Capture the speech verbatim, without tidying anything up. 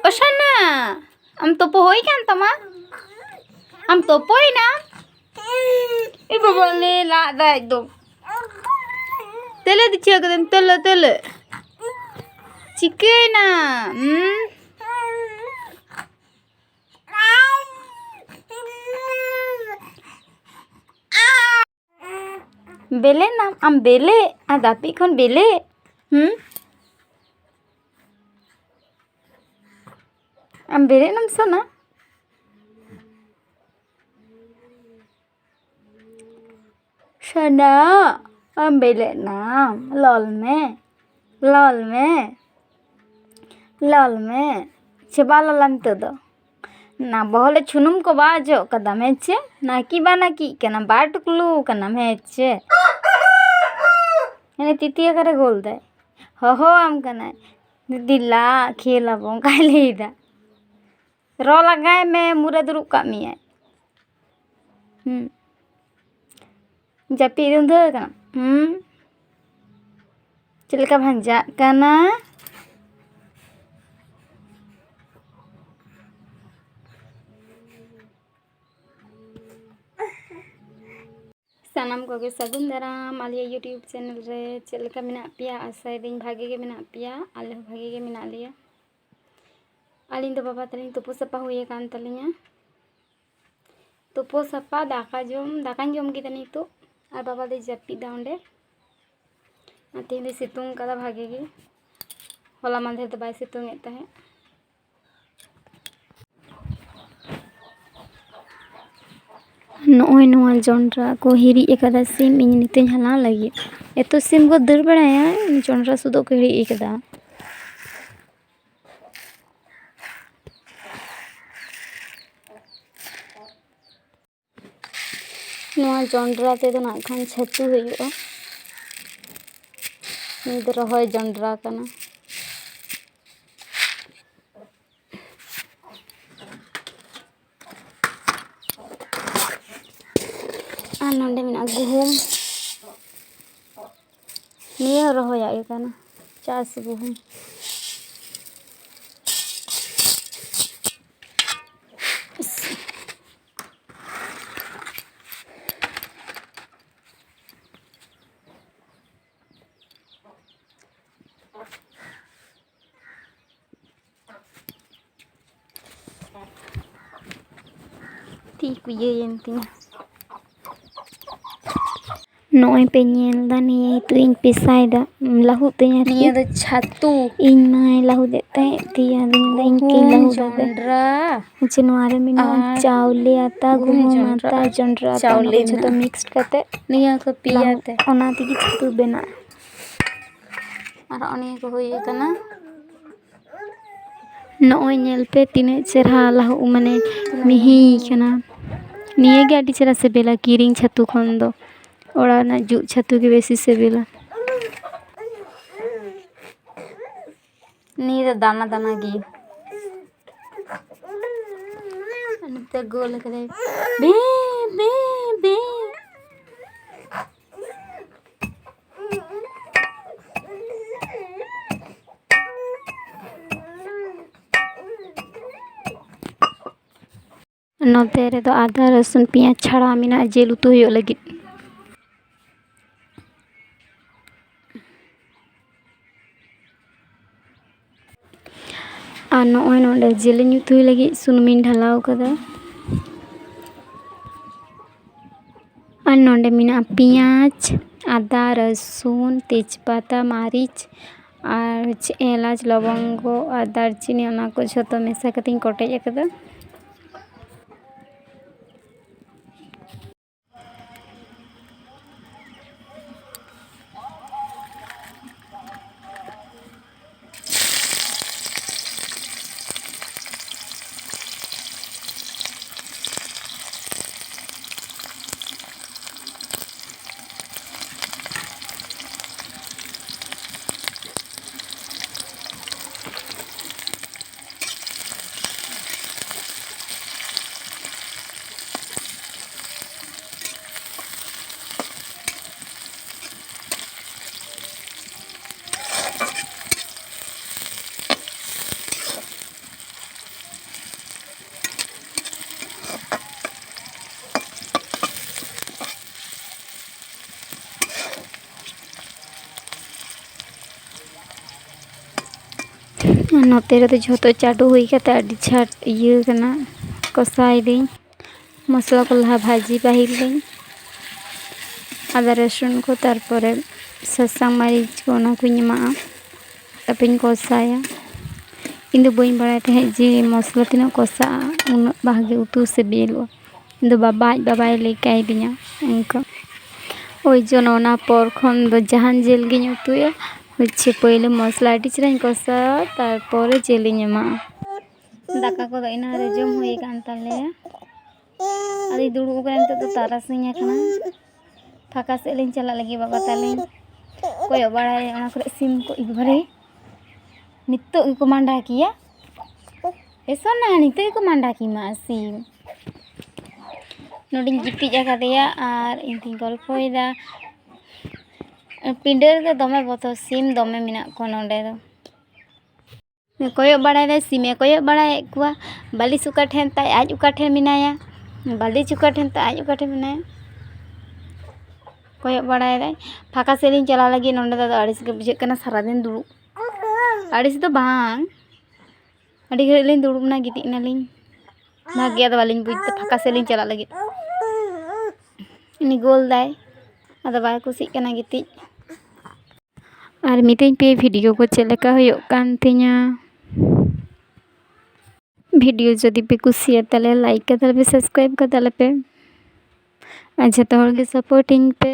ᱚ ᱥᱟᱱᱟ, ᱟᱢ ᱛᱳᱯᱳ ᱦᱩᱭ ᱠᱟᱱ ᱛᱟᱢᱟ? ᱟᱢ ᱛᱳᱯᱳᱭᱮᱱᱟᱢ? ᱮ ᱵᱟᱵᱟ, ᱞᱮ ᱞᱟᱜ ᱫᱟ ᱮᱠᱫᱚᱢ᱾ ᱛᱮᱞᱮ ᱫᱤᱪᱷᱟᱹ ᱠᱟᱫᱟᱢ, ᱛᱮᱞᱮ, ᱛᱮᱞᱮ᱾ ᱪᱤᱠᱟᱹᱭᱮᱱᱟ? ᱦᱩᱸ? ᱵᱮᱞᱮᱱᱟᱢ, ᱟᱢ ᱵᱮᱞᱮ, ᱟᱨ ᱫᱟᱹᱯᱤ ᱠᱷᱚᱱ ᱵᱮᱞᱮ᱾ ᱦᱩᱸ? ᱟᱢ ᱵᱮᱨᱮᱫ ᱮᱱᱟᱢ ᱥᱳᱱᱟ? ᱥᱳᱱᱟ, ᱟᱢ ᱵᱮᱨᱮᱫ ᱮᱱᱟᱢ? ᱞᱚᱞ ᱢᱮ, ᱞᱚᱞ ᱢᱮ, ᱞᱚᱞ ᱢᱮ᱾ ᱪᱮ ᱵᱟ ᱞᱚᱞᱟᱢ ᱱᱤᱛᱚᱜ ᱫᱚ? ᱱᱟ ᱵᱚᱦᱚᱜ ᱨᱮ ᱪᱷᱩᱱᱩᱢ ᱠᱚ ᱵᱟ ᱚᱡᱚᱜ ᱠᱟᱫᱟᱢ, ᱦᱮᱸ ᱪᱮ? ᱱᱟᱹᱠᱤ ᱵᱟ ᱱᱟᱹᱠᱤᱜ ᱠᱟᱱᱟᱢ, ᱵᱟ ᱴᱩᱠᱞᱩ ᱠᱟᱱᱟᱢ, ᱦᱮᱸ ᱪᱮ? ᱦᱮᱸ, ᱛᱤᱛᱤ ᱚᱠᱟᱨᱮ ᱜᱳᱞ ᱫᱟᱭ? ᱦᱚᱦᱚᱣᱟᱢ ᱠᱟᱱᱟᱭ, "ᱫᱤᱞᱟ, ᱠᱷᱮᱞ ᱟᱵᱚᱱ", ᱚᱱᱠᱟᱭ ᱞᱟᱹᱭᱫᱟ᱾ ᱨᱚ ᱞᱟᱜᱟᱭ ᱢᱮ, ᱢᱩᱨᱮ ᱫᱩᱲᱩᱵ ᱠᱟᱜ ᱢᱮᱭᱟᱭ᱾ ᱦᱩᱸ᱾ ᱡᱟᱹᱯᱤᱫ ᱨᱩᱸᱫᱷᱟᱹ ᱠᱟᱱᱟ᱾ ᱦᱩᱸ᱾ ᱪᱮᱫ ᱞᱮᱠᱟ ᱵᱷᱟᱸᱡᱟᱜ ᱠᱟᱱᱟ? ᱥᱟᱱᱟᱢ ᱠᱚᱜᱮ ᱥᱟᱹᱜᱩᱱ ᱫᱟᱨᱟᱢ ᱟᱞᱮᱭᱟᱜ YouTube channel ᱨᱮ᱾ ᱪᱮᱫ ᱞᱮᱠᱟ ᱢᱮᱱᱟᱜ ᱯᱮᱭᱟ? ᱟᱥᱟᱭᱮᱫᱟᱹᱧ ᱵᱷᱟᱜᱮ ᱜᱮ ᱢᱮᱱᱟᱜ ᱯᱮᱭᱟ᱾ ᱟᱞᱮ ᱦᱚᱸ ᱵᱷᱟᱜᱮ ᱜᱮ ᱢᱮᱱᱟᱜ ᱞᱮᱭᱟ᱾ ᱟᱹᱞᱤᱧ ᱫᱚ ᱵᱟᱵᱟ ᱛᱟᱹᱞᱤᱧ ᱛᱩᱯᱩ ᱥᱟᱯᱷᱟ ᱦᱩᱭ ᱟᱠᱟᱱ ᱛᱟᱹᱞᱤᱧᱟ᱾ ᱛᱩᱯᱩ ᱥᱟᱯᱷᱟ, ᱫᱟᱠᱟ ᱡᱚᱢ, ᱫᱟᱠᱟᱧ ᱡᱚᱢ ᱠᱮᱫᱟ ᱱᱤᱛᱚᱜ, ᱟᱨ ᱵᱟᱵᱟ ᱫᱚᱭ ᱡᱟᱹᱯᱤᱫ ᱫᱟ ᱚᱸᱰᱮ᱾ ᱟᱨ ᱛᱮᱦᱮᱧ ᱫᱚᱭ ᱥᱤᱛᱩᱝ ᱠᱟᱫᱟ ᱵᱷᱟᱜᱮ ᱜᱮ, ᱦᱚᱞᱟ ᱢᱟᱫᱷᱮᱨ ᱫᱚ ᱵᱟᱭ ᱥᱤᱛᱩᱝ ᱮᱫ ᱛᱟᱦᱮᱸᱫ᱾ ᱱᱚᱜᱼᱚᱭ ᱱᱚᱣᱟ ᱡᱚᱱᱰᱨᱟ ᱠᱚ ᱦᱤᱨᱤᱡ ᱟᱠᱟᱫᱟ ᱥᱤᱢ, ᱤᱧ ᱱᱤᱛᱚᱜ ᱤᱧ ᱦᱟᱞᱟᱝ ᱞᱟᱹᱜᱤᱫ᱾ ᱮᱛᱚ ᱥᱤᱢ ᱠᱚ ᱫᱟᱹᱲ ᱵᱟᱲᱟᱭᱟ, ᱡᱚᱱᱰᱨᱟ ᱥᱩᱫᱷᱩ ᱠᱚ ᱦᱤᱨᱤᱡ ᱟᱠᱟᱫᱟ᱾ ᱱᱚᱣᱟ ᱡᱚᱱᱰᱨᱟ ᱛᱮᱫᱚ ᱱᱟᱜ ᱠᱷᱟᱱ ᱪᱷᱟᱹᱛᱩ ᱦᱩᱭᱩᱜᱼᱟ᱾ ᱱᱤᱭᱟᱹ ᱫᱚ ᱨᱚᱦᱚᱭ ᱡᱚᱱᱰᱨᱟ ᱠᱟᱱᱟ᱾ ᱟᱨ ᱱᱚᱰᱮ ᱢᱮᱱᱟᱜᱼᱟ ᱜᱩᱦᱩᱢ᱾ ᱱᱤᱭᱟᱹ ᱦᱚᱸ ᱨᱚᱦᱚᱭᱟᱜ ᱜᱮ ᱠᱟᱱᱟ, ᱪᱟᱥ ᱜᱩᱦᱩᱢ᱾ ᱛᱤ ᱠᱚ ᱤᱭᱟᱹᱭᱮᱱ ᱛᱤᱧᱟ᱾ ᱱᱚᱜᱼᱚᱭ ᱯᱮ ᱧᱮᱞ ᱮᱫᱟ, ᱱᱤᱭᱟᱹ ᱱᱤᱛᱚᱜ ᱤᱧ ᱯᱮᱥᱟᱭᱮᱫᱟ, ᱞᱟᱹᱦᱩᱫ ᱛᱤᱧᱟ ᱟᱨᱠᱤ᱾ ᱱᱤᱭᱟᱹ ᱫᱚ ᱪᱷᱟᱹᱛᱩ᱾ ᱤᱧ ᱢᱟᱭ ᱞᱟᱹᱦᱩᱫᱮᱫ ᱛᱟᱦᱮᱸᱫ ᱛᱤ, ᱟᱫᱚᱧ ᱢᱮᱱᱫᱟ ᱤᱧ ᱛᱤᱧ ᱜᱩᱦᱩᱢ, ᱞᱟᱹᱦᱩᱫ ᱟᱫᱟ᱾ ᱡᱚᱱᱰᱨᱟ ᱡᱮ ᱱᱚᱣᱟ ᱨᱮ ᱢᱮᱱᱟᱜᱼᱟ ᱟᱨ ᱪᱟᱣᱞᱮ ᱟᱛᱟ, ᱜᱩᱦᱩᱢ ᱜᱩᱦᱩᱢ ᱟᱛᱟ, ᱟᱛᱟ, ᱡᱚᱱᱰᱨᱟ ᱟᱛᱟ, ᱪᱟᱣᱞᱮ ᱚᱱᱟ ᱠᱚ ᱡᱷᱚᱛᱚ ᱢᱮᱱᱟᱜᱼᱟ᱾ Mix ᱠᱟᱛᱮ ᱱᱤᱭᱟᱹ ᱠᱚ ᱯᱮᱭᱟ ᱞᱟᱹᱦᱩᱫ, ᱛᱮ᱾ ᱚᱱᱟ ᱛᱮᱜᱮ ᱪᱷᱟᱹᱛᱩ ᱵᱮᱱᱟᱜᱼᱟ᱾ ᱟᱨ ᱱᱚᱜᱼᱚ ᱱᱤᱭᱟᱹ ᱠᱚ ᱦᱩᱭ ᱟᱠᱟᱱᱟ᱾ ᱱᱚᱜᱼᱚᱭ ᱧᱮᱞ ᱯᱮ ᱛᱤᱱᱟᱹᱜ ᱪᱮᱨᱦᱟ ᱞᱟᱹᱦᱩᱫ, ᱢᱟᱱᱮ ᱢᱤᱦᱤ ᱠᱟᱱᱟ᱾ ᱱᱤᱭᱟᱹ ᱜᱮ ᱟᱹᱰᱤ ᱪᱮᱨᱦᱟ ᱥᱤᱵᱤᱞᱟ ᱠᱤᱨᱤᱧ ᱪᱷᱟᱹᱛᱩ ᱠᱷᱚᱱ ᱫᱚ᱾ ᱚᱲᱟᱜ ᱨᱮᱱᱟᱜ ᱡᱩᱜ ᱪᱷᱟᱹᱛᱩ ᱜᱮ ᱵᱮᱥᱤ ᱥᱤᱵᱤᱞᱟ᱾ ᱱᱤᱭᱟᱹ ᱫᱚ ᱫᱟᱱᱟ ᱫᱟᱱᱟ ᱜᱮ᱾ ᱱᱚᱛᱮ ᱜᱳᱞ ᱠᱟᱫᱟᱭ᱾ B, B, B. ᱱᱚᱛᱮ ᱨᱮᱫᱚ ᱟᱫᱟ, ᱨᱟᱹᱥᱩᱱ, ᱯᱮᱸᱭᱟᱡᱽ ᱪᱷᱟᱲᱟ ᱢᱮᱱᱟᱜᱼᱟ ᱡᱤᱞ ᱩᱛᱩ ᱦᱩᱭᱩᱜ ᱞᱟᱹᱜᱤᱫ᱾ ᱟᱨ ᱱᱚᱜᱼᱚᱭ ᱱᱚᱰᱮ ᱡᱤᱞᱤᱧ ᱩᱛᱩᱭ ᱞᱟᱹᱜᱤᱫ ᱥᱩᱱᱩᱢᱤᱧ ᱰᱷᱟᱞᱟᱣ ᱠᱟᱫᱟ᱾ ᱟᱨ ᱱᱚᱰᱮ ᱢᱮᱱᱟᱜᱼᱟ ᱯᱮᱸᱭᱟᱡᱽ, ᱟᱫᱟ, ᱨᱟᱹᱥᱩᱱ, ᱛᱮᱡᱽᱯᱟᱛᱟ, ᱢᱟᱹᱨᱤᱪ ᱟᱨ ᱦᱚᱪᱪᱷᱮ ᱮᱞᱟᱪ, ᱞᱚᱵᱚᱝᱜᱚ ᱟᱨ ᱫᱟᱨᱪᱤᱱᱤ, ᱚᱱᱟ ᱠᱚ ᱡᱷᱚᱛᱚ ᱢᱮᱥᱟ ᱠᱟᱛᱮᱧ ᱠᱚᱴᱮᱡ ᱟᱠᱟᱫᱟ᱾ ᱱᱚᱛᱮ ᱨᱮᱫᱚ ᱡᱷᱚᱛᱚ ᱪᱟᱰᱳ ᱦᱩᱭ ᱠᱟᱛᱮ ᱟᱹᱰᱤ ᱡᱷᱟᱴ ᱤᱭᱟᱹ ᱠᱟᱱᱟ, ᱠᱚᱥᱟᱭ ᱫᱟᱹᱧ᱾ ᱢᱚᱥᱞᱟ ᱠᱚ ᱞᱟᱦᱟ ᱵᱷᱟᱹᱡᱤ ᱯᱟᱹᱦᱤᱞ ᱞᱤᱧ, ᱟᱫᱟ ᱨᱟᱹᱥᱩᱱ ᱠᱚ, ᱛᱟᱨᱯᱚᱨᱮ ᱥᱟᱥᱟᱝ ᱢᱟᱹᱨᱤᱪ ᱠᱚ, ᱚᱱᱟ ᱠᱚᱧ ᱮᱢᱟᱜᱼᱟ᱾ ᱛᱟᱨᱯᱚᱨᱮᱧ ᱠᱚᱥᱟᱭᱟ᱾ ᱤᱧ ᱫᱚ ᱵᱟᱹᱧ ᱵᱟᱲᱟᱭ ᱛᱟᱦᱮᱸᱫ ᱡᱮ ᱢᱚᱥᱞᱟ ᱛᱤᱱᱟᱹᱜ ᱠᱚᱥᱟᱜᱼᱟ, ᱩᱱᱟᱹᱜ ᱵᱷᱟᱜᱮ ᱩᱛᱩ ᱥᱤᱵᱤᱞᱚᱜᱼᱟ᱾ ᱤᱧ ᱫᱚ ᱵᱟᱵᱟ, ᱟᱡ ᱵᱟᱵᱟᱭ ᱞᱟᱹᱭ ᱠᱟᱭ ᱫᱤᱧᱟ ᱚᱱᱠᱟ᱾ ᱳᱭ ᱡᱚᱱ ᱚᱱᱟ ᱯᱚᱨ ᱠᱷᱚᱱ ᱫᱚ ᱡᱟᱦᱟᱱ ᱡᱤᱞ ᱜᱤᱧ ᱩᱛᱩᱭᱟ, ᱦᱚᱪᱪᱷᱮ ᱯᱳᱭᱞᱳ ᱢᱚᱥᱞᱟ ᱟᱹᱰᱤ ᱪᱮᱦᱨᱟᱧ ᱠᱚᱥᱟᱣᱟ, ᱛᱟᱨᱯᱚᱨᱮ ᱡᱤᱞᱤᱧ ᱮᱢᱟᱜᱼᱟ᱾ ᱫᱟᱠᱟ ᱠᱚᱫᱚ ᱮᱱᱟᱝ ᱨᱮ ᱡᱚᱢ ᱦᱩᱭ ᱟᱠᱟᱱ ᱛᱟᱞᱮᱭᱟ᱾ ᱟᱫᱚᱧ ᱫᱩᱲᱩᱵ ᱟᱠᱟᱱᱟ, ᱱᱤᱛᱚᱜ ᱫᱚ ᱛᱟᱨᱟᱥᱤᱧ ᱟᱠᱟᱱᱟ᱾ ᱯᱷᱟᱸᱠᱟ ᱥᱮᱫ ᱞᱤᱧ ᱪᱟᱞᱟᱜ ᱞᱟᱹᱜᱤᱫ, ᱵᱟᱵᱟ ᱛᱟᱹᱞᱤᱧ ᱠᱚᱭᱚᱜ ᱵᱟᱲᱟᱭ, ᱚᱱᱟ ᱠᱚᱨᱮ ᱥᱤᱢ ᱠᱚ ᱮᱠᱵᱟᱨᱮ ᱱᱤᱛᱚᱜ ᱜᱮᱠᱚ ᱢᱟᱸᱰᱟ ᱠᱮᱭᱟ᱾ ᱮ ᱥᱳᱱᱟ, ᱱᱤᱛᱚᱜ ᱜᱮᱠᱚ ᱢᱟᱸᱰᱟ ᱠᱮᱢᱟ ᱥᱤᱢ᱾ ᱱᱚᱰᱮᱧ ᱜᱤᱛᱤᱡ ᱟᱠᱟᱫᱮᱭᱟ ᱟᱨ ᱤᱧ ᱛᱤᱧ ᱜᱚᱞᱯᱷᱚᱭᱮᱫᱟ᱾ ᱯᱤᱸᱰᱟᱹ ᱨᱮᱫᱚ ᱫᱚᱢᱮ ᱵᱚᱛᱚᱨ, ᱥᱤᱢ ᱫᱚᱢᱮ ᱢᱮᱱᱟᱜ ᱠᱚᱣᱟ ᱱᱚᱰᱮ ᱫᱚ᱾ ᱠᱚᱭᱚᱜ ᱵᱟᱲᱟᱭᱮᱫᱟᱭ, ᱥᱤᱢᱮ ᱠᱚᱭᱚᱜ ᱵᱟᱲᱟᱭᱮᱫ ᱠᱚᱣᱟ᱾ ᱵᱟᱹᱞᱤᱥ ᱚᱠᱟ ᱴᱷᱮᱱ ᱛᱟᱭ, ᱟᱡ ᱚᱠᱟ ᱴᱷᱮᱱ ᱢᱮᱱᱟᱭᱟ? ᱵᱟᱹᱞᱤᱥ ᱚᱠᱟ ᱴᱷᱮᱱ ᱛᱟᱭ, ᱟᱡ ᱚᱠᱟ ᱴᱷᱮᱱ ᱢᱮᱱᱟᱭᱟ? ᱠᱚᱭᱚᱜ ᱵᱟᱲᱟᱭᱮᱫᱟᱭ᱾ ᱯᱷᱟᱸᱠᱟ ᱥᱮᱫ ᱞᱤᱧ ᱪᱟᱞᱟᱣ ᱞᱟᱹᱜᱤᱫ, ᱱᱚᱸᱰᱮ ᱫᱚ ᱟᱫᱚ ᱟᱹᱲᱤᱥ ᱜᱮ ᱵᱩᱡᱷᱟᱹᱜ ᱠᱟᱱᱟ ᱥᱟᱨᱟᱫᱤᱱ ᱫᱩᱲᱩᱵ᱾ ᱟᱹᱲᱤᱥ ᱫᱚ ᱵᱟᱝ, ᱟᱹᱰᱤ ᱜᱷᱟᱹᱲᱤᱡ ᱞᱤᱧ ᱫᱩᱲᱩᱵ ᱮᱱᱟ, ᱜᱤᱛᱤᱡ ᱮᱱᱟᱞᱤᱧ᱾ ᱵᱷᱟᱜᱮ ᱟᱫᱚ ᱵᱟᱹᱞᱤᱧ ᱵᱩᱡᱽ ᱮᱫᱟ, ᱯᱷᱟᱸᱠᱟ ᱥᱮᱫ ᱞᱤᱧ ᱪᱟᱞᱟᱜ ᱞᱟᱹᱜᱤᱫ᱾ ᱩᱱᱤ ᱜᱳᱞ ᱫᱟᱭ, ᱟᱫᱚ ᱵᱟᱭ ᱠᱩᱥᱤᱜ ᱠᱟᱱᱟ ᱜᱤᱛᱤᱡ᱾ ᱟᱨ ᱢᱤᱛᱟᱹᱧ ᱯᱮ ᱵᱷᱤᱰᱤᱭᱳ ᱠᱚ ᱪᱮᱫ ᱞᱮᱠᱟ ᱦᱩᱭᱩᱜ ᱠᱟᱱ ᱛᱤᱧᱟ᱾ ᱵᱷᱤᱰᱤᱭᱳ ᱡᱩᱫᱤ ᱯᱮ ᱠᱩᱥᱤᱭᱟᱜᱼᱟ, ᱛᱟᱦᱞᱮ ᱞᱟᱭᱤᱠ ᱠᱟᱛᱟᱞᱮ ᱯᱮ, ᱥᱟᱵᱥᱠᱨᱟᱭᱤᱵ ᱠᱟᱛᱟᱞᱮ ᱯᱮ᱾ ᱟᱨ ᱡᱷᱚᱛᱚ ᱦᱚᱲ ᱜᱮ ᱥᱟᱯᱳᱨᱴᱤᱧ ᱯᱮ᱾